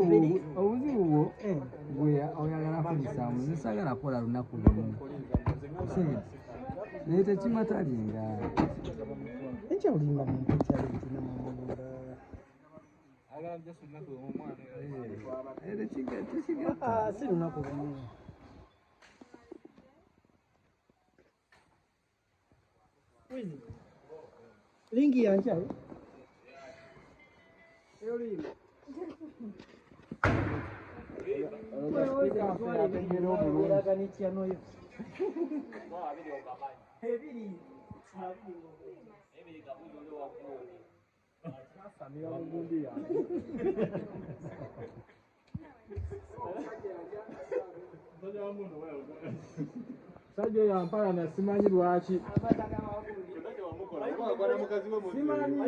Obuzibu bwo gwe oyagala kuyisaamu, nze saagala kukola lunaku lumu. Naye tekimatalinga. Enkya olimba muntu ekyalo kinamamulula. Si lunaku lumu. Lingi ya nkya. Musajja oyo ampalana simanyi lwaki. Simanyi.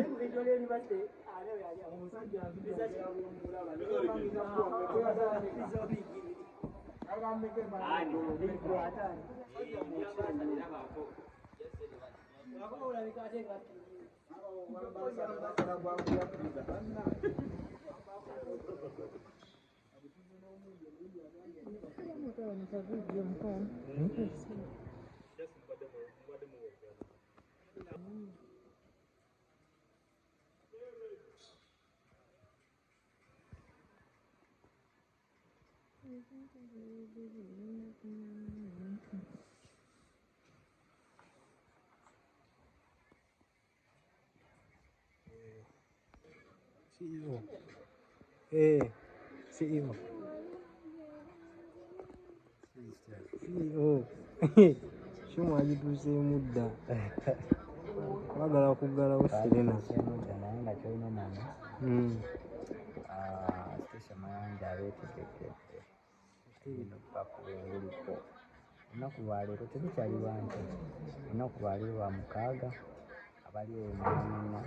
CEO. Eh, CEO. CEO. Shumwa agituuseemu dda. Baagala kuggalawo Serena. Naye nga kyolina omanya, Stecia Mayanja abeetegekedde bakuba enguliko. Olunaku lwaleero terukyali lwa nkya, olunaku lwaleero lwa mukaaga, abali eyo mwenna